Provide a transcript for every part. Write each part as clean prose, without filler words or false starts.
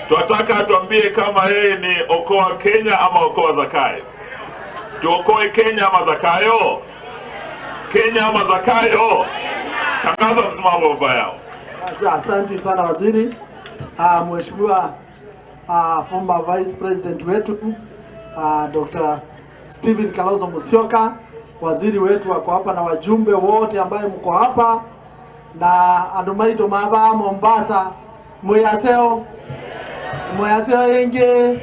Twataka atuambie kama yeye ni okoa Kenya ama okoa Zakayo. Tuokoe Kenya ama Zakayo? Kenya ama Zakayo? Tangaza msimamo baba yao. Asante sana waziri. Mheshimiwa former Vice President wetu Dr. Stephen Kalonzo Musyoka, waziri wetu wako hapa na wajumbe wote ambaye mko hapa na andu maitu maba Mombasa mwiyaseo mwiyaseo ingi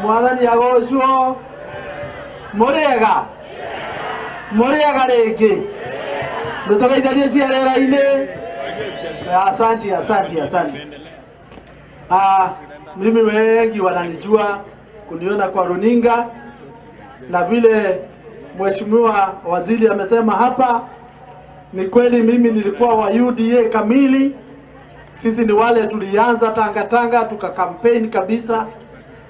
mwathani agocwo muriega muriega ringi nitugeithanie ciarera-ini. Asante, asante, asante. Mimi wengi wananijua kuniona kwa runinga, na vile mheshimiwa waziri amesema hapa ni kweli, mimi nilikuwa wa UDA kamili. Sisi ni wale tulianza Tanga Tanga tuka campaign kabisa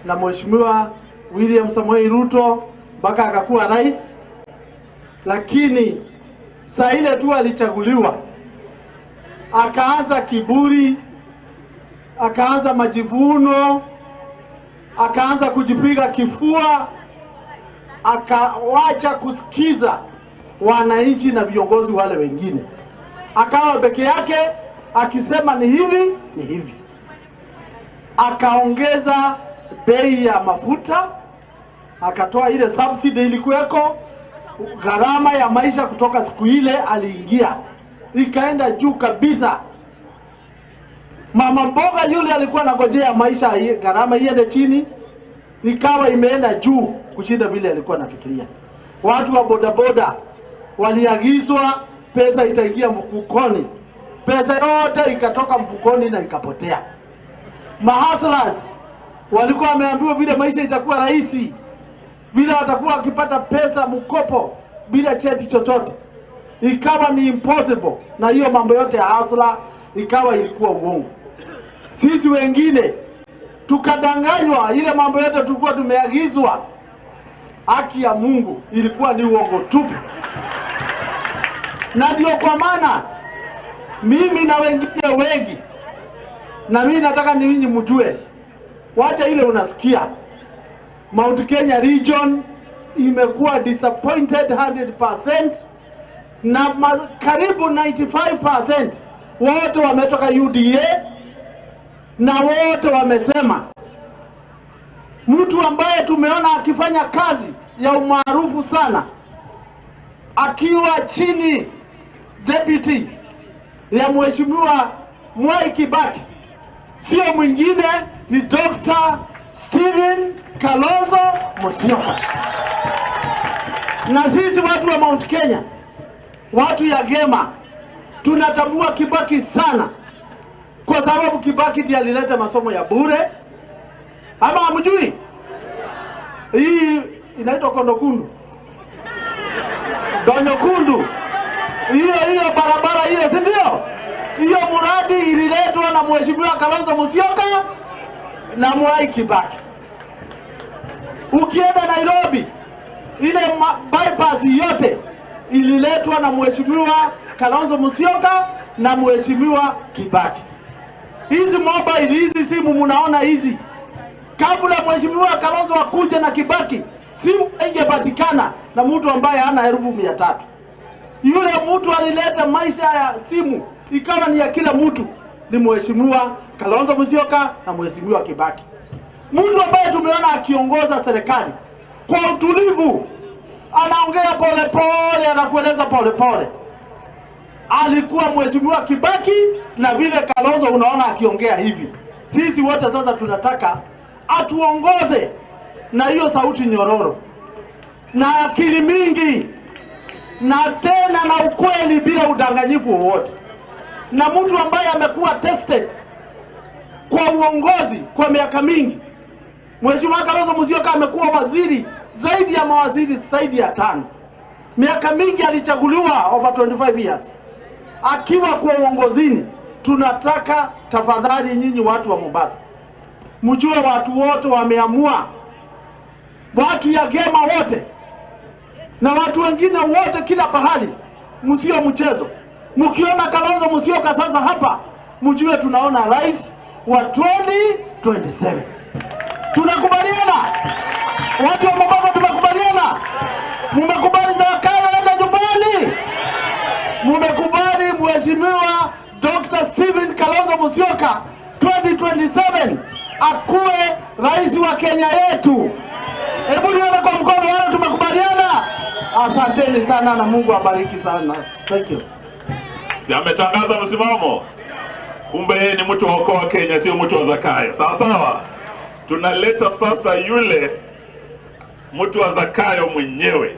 na mheshimiwa William Samoei Ruto mpaka akakuwa rais. Lakini saa ile tu alichaguliwa akaanza kiburi, akaanza majivuno, akaanza kujipiga kifua, akawacha kusikiza wananchi na viongozi wale wengine, akawa peke yake akisema ni hivi ni hivi. Akaongeza bei ya mafuta, akatoa ile subsidy ilikuweko. Gharama ya maisha kutoka siku ile aliingia ikaenda juu kabisa. Mama mboga yule alikuwa anangojea maisha gharama iende chini, ikawa imeenda juu kushinda vile alikuwa anafikiria. Watu wa bodaboda waliagizwa pesa itaingia mfukoni, pesa yote ikatoka mfukoni na ikapotea. Mahustlers walikuwa wameambiwa vile maisha itakuwa rahisi, vile watakuwa wakipata pesa mkopo bila cheti chochote, ikawa ni impossible. Na hiyo mambo yote ya hustler ikawa ilikuwa uongo. Sisi wengine tukadanganywa, ile mambo yote tulikuwa tumeagizwa, haki ya Mungu ilikuwa ni uongo tupu. Na ndio kwa maana mimi na wengine wengi, na mimi nataka ninyi mjue, wacha ile unasikia Mount Kenya region imekuwa disappointed 100% na karibu 95% wote wametoka UDA na wote wamesema mtu ambaye tumeona akifanya kazi ya umaarufu sana akiwa chini deputy ya mheshimiwa Mwai Kibaki sio mwingine ni Dr. Stephen Kalonzo Musyoka. Na sisi watu wa Mount Kenya, watu ya Gema, tunatambua Kibaki sana, kwa sababu Kibaki ndiye alileta masomo ya bure. Ama hamjui? Hii inaitwa Kondokundu, Donyokundu, hiyo hiyo barabara hiyo, si ndio? Hiyo muradi ililetwa na mheshimiwa Kalonzo Musyoka na Mwai Kibaki. Ukienda Nairobi, ile bypass yote ililetwa na mheshimiwa Kalonzo Musyoka na mheshimiwa Kibaki. Hizi mobile, hizi simu mnaona hizi, kabla mheshimiwa Kalonzo akuje na Kibaki, simu haingepatikana na mtu ambaye hana 300,000. Yule mtu alileta maisha ya simu ikawa ni ya kila mtu, ni mheshimiwa Kalonzo Musyoka na mheshimiwa Kibaki. Mtu ambaye tumeona akiongoza serikali kwa utulivu, anaongea pole pole, anakueleza pole pole, alikuwa mheshimiwa Kibaki. Na vile Kalonzo unaona akiongea hivi, sisi wote sasa tunataka atuongoze na hiyo sauti nyororo na akili mingi na tena na ukweli bila udanganyifu wowote, na mtu ambaye amekuwa tested kwa uongozi kwa miaka mingi. Mheshimiwa Kalonzo Musyoka amekuwa waziri zaidi ya mawaziri zaidi ya 5. Miaka mingi alichaguliwa over 25 years akiwa kwa uongozini. Tunataka tafadhali nyinyi watu wa Mombasa mjue watu wote wameamua, watu ya Gema wote na watu wengine wote kila pahali, msio mchezo. Mkiona Kalonzo Musyoka sasa hapa, mjue tunaona rais wa 2027. Tunakubaliana? Watu wa Mombasa tumekubaliana? Mumekubali Zakayo aende nyumbani? Mumekubali Mheshimiwa Dr. Stephen Kalonzo Musyoka 2027 akuwe rais wa Kenya yetu? Hebu nione kwa mkono wale tumekubaliana. Asanteni sana na Mungu abariki sana. Thank you. Si ametangaza msimamo? Kumbe yeye ni mtu wa Okoa Kenya, sio mtu wa Zakayo. Sawa sawa. Tunaleta sasa yule mtu wa Zakayo mwenyewe.